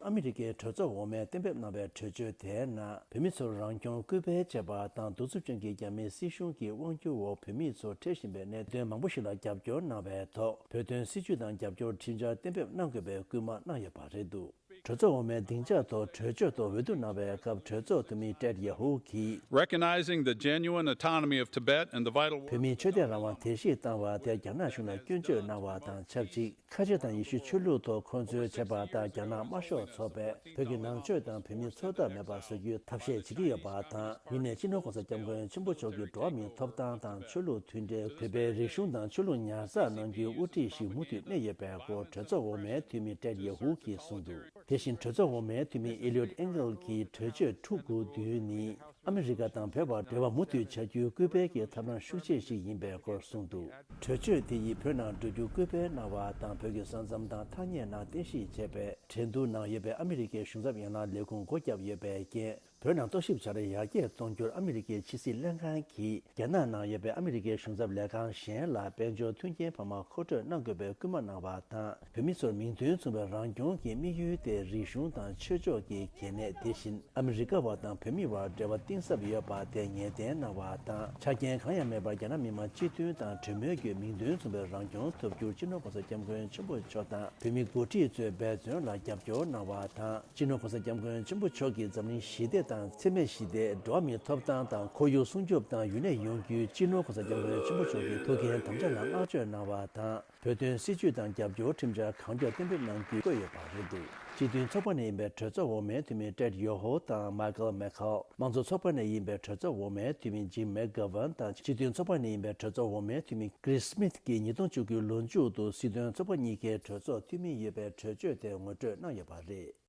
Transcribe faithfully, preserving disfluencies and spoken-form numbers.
ཨ་མི་རི་ཀའི་གྲོས་ཚོགས་འོག་མས་གཏན་འབེབས་གནང་བའི་གྲོས་ཆོད་དེའི་ནང་། བོད་མི་ཚོར་རང་སྐྱོང་སྐུལ་སྤེལ་བྱས་པ་དང་། གདུག་རྩུབ་ཅན་གྱི་རྒྱ་མིའི་སྲིད་གཞུང་གི་དབང་སྒྱུར་འོག་བོད་མི་ཚོ་འཕྲད་བཞིན་པའི་གནད་དོན་མང་པོ་ཞིག་ལ་རྒྱབ་སྐྱོར་གནང་བའི་ཐོག་བོད་དོན་སྲིད་བྱུས་དང་རྒྱབ་སྐྱོར་ཁྲིམས་འཆར་གཏན་འབེབས་གནང་དགོས་པའི་སྐུལ་མ་གནང་ཡོད་པ་རེད་འདུག་གྲོས་ཚོགས་འོག་མའི་སྡིངས་ཆ་ཐོག་གྲོས་ཆོད་ཐོག་འོས་བསྡུ་གནང་བའི་སྐབས། གྲོས་ཚོགས་འཐུས་མི་ཏྲེད་ཡེ་ཧུ་གིས། Recognizing the genuine autonomy of Tibet and the vital work བོད་མིའི་ཆོས་དད་རང་དབང་དེ་བཞེས་བཏང་བ་དེ་རྒྱ་ནག་གཞུང་ལ་སྐྱོན་བརྗོད་གནང་བ་དང་ཆབས་ཅིག་ཁ་ཆེ་དང་ཡེ་ཤུ་ཆོས་ལུགས་ཐོག་ཁོང་ཚོའི་བྱེད་པ་ལྟར་རྒྱ་ནག་དམར་ཤོག་ཚོགས་པས་བོད་ཀྱི་ནང་ཆོས་དང་བོད་མིའི་འཚོ་ཐབས་མེད་པ་བཟོ་རྒྱུའི་ཐབས་ཤེས་བྱེད་ཀྱི་ཡོད་པ་དང་། ཡིན་ནའི་སྤྱི་ནོར་གོང་ས་སྐྱབས་མགོན་ཆེན་པོ་མཆོག་གིས་འགྲོ་བ་མིའི་ཐོབ་ཐང་དང་ཆོས་ལུགས་མཐུན་འབྲེལ། བོད་པའི་རིག་གཞུང་དང་ཆོས་ལུགས་ཉར་ཚགས་གནང་རྒྱུའི་དབུ་ཁྲིད་ཞིག་མུ་མཐུད་གནས་ཡོད་པའི་སྐོར་གྲོས་ཚོགས་འོག་མའི་འཐུས་མི་ཏྲེད་ཡེ་ཧུ་གིས་གསུངས་འདུག་དེ་བཞིན་གྲོས་ཚོགས་འོག་མའི་འཐུས་མི་ཨེ་ལིའོད་ཨེན་གལ་གྱིས་གྲོས་ཆོད་ཕྲུ་གུ་བདུན་ནི། ཨ་མི་རི་ཀ་དང་བོད་བར་འབྲེལ་བ་མུ་མཐུད་བྱ་རྒྱུའི་སྐུལ་སྤེལ་གྱི་ཐབས་ལམ་ཤུགས་ཆེ་ཞིག་ཡིན་པའི་སྐོར་གསུངས་འདུག་གྲོས་ཆོད་དེ་ཡིས་བོད་ནང་འགྲོ་རྒྱུ་སྐུལ་སྤེལ་གནང་བ་དང་། བོད་ཀྱི་ས་མཚམས་དང་ཐ་སྙད་ནང་རྟེན་གཞི་བྱས་པའི་འགྲན་བསྡུར་ནང་ཡོད་པའི་ཨ་མི་རི་ཀའི་གཞུང་ཚབ་ཡན་ལག་ལས་ཁུངས་སྒོ་བརྒྱབ་ཡོད་པའི་རྐྱེན། བོད་ནང་རྟོག་ཞིབ་བྱ་ར་ཡར་རྒྱས་གཏོང་རྒྱུར་ཨ་མི་རི་ཀའི་ཕྱི་སྲིད་ལྷན་ཁང་གིས་རྒྱ་ནག་ནང་ཡོད་པའི་ཨ་མི་རི་ཀའི་གཞུང་ཚབ་ལས་ཁང་གཞན་ལ་དཔལ་འབྱོར་མཐུན་རྐྱེན་འཕར་མ་མཁོ་སྤྲོད་གནང་དགོས་པའི་སྐུལ་མ་གནང་བ་དང་། བོད་མི་ཚོར་མིང་དོན་མཚུངས་པའི་རང་སྐྱོང་གི་དམིགས་ཡུལ་དེ་རིག་གཞུང་དང་ཆོས་ཕྱོགས་ཀྱི་གལ་གནད། དེ་བཞིན་ཨ་མི་རི་ཀ་བ་དང་བོད་མི་བར་འབྲེལ་བ་གཏིང་ཟབ་ཡོད་པ་དེ་ངེས་གཏན་གནང་བ་དང་། ཆ་རྐྱེན་གང་ཡང་མེད་པར་རྒྱ་ནག་མི་དམངས་སྤྱི་མཐུན་དང་གྲོས་མོལ་བརྒྱུད་མིང་དོན་མཚུངས་པའི་རང་སྐྱོང་ཐོབ་རྒྱུར་སྤྱི་ནོར་གོང་ས་སྐྱབས་མགོན་ཆེན་པོ་མཆོག་དང་བོད་མི་འགོ་ཁྲིད་ཚོས་འབད་བརྩོན་ལ་རྒྱབ་སྐྱོར་གནང་བ་དང་། སྤྱི་ནོར་གོང་ས་སྐྱབས་མགོན་ཆེན་པོ་མཆོག་གིས་འཛམ་གླིང་ཞི་བདེ་དང་འཚེ་མེད་ཞི་བདེ། འགྲོ་བ་མིའི་ཐོབ་ཐང་དང་ཁོར་ཡུག་སྲུང་སྐྱོབ་དང་ཡུན་གནས་ཡོང་རྒྱུའི་སྤྱི་ནོར་གོང་ས་སྐྱབས་མགོན་ཆེན་པོ་མཆོག་གི་ཐུགས་འགན་དམ་བཅའ་ལ་བསྔགས་བརྗོད་གནང་བ་དང་། བོད་དོན་སྲིད་བྱུས་དང་རྒྱབ་སྐྱོར་ཁྲིམས་འཆར་གང་མགྱོགས་གཏན་འབེབས་གནང་རྒྱུ་བཀོད་ཡོད་པ་རེད་འདུག་སྤྱི་མཐུན་ཚོགས་པ་ནས་ཡིན་པའི་གྲོས་ཚོགས་འོག་མའི་འཐུས་མི་ཏྲེད་ཡོ་ཧོ་དང་མཱ་ཀལ་མེ་ཁལ། དམངས་གཙོ་ཚོགས་པ་ནས་ཡིན་པའི་གྲོས་ཚོགས་འོག་མའི་འཐུས་མི་ཇིམ་མེག་གྷ་ཝན་དང་། སྤྱི་མཐུན་ཚོགས་པ་ནས་ཡིན་པའི་གྲོས་ཚོགས་འོག་མའི་འཐུས་མི་ཀྲིས་སྨིཐ་ཀྱིས་ཉིས་སྟོང་བཅུ་དགུའི་ལོ་མཇུག་ཏུ་སྲིད་དོན་ཚོགས་པ་གཉིས་ཀའི་གྲོས་ཚོགས་འཐུས་མི་ཡོད་པའི་གྲོས་ཆོད་དེ་ངོ་སྤྲོད་གནང་ཡོད་པ་རེད།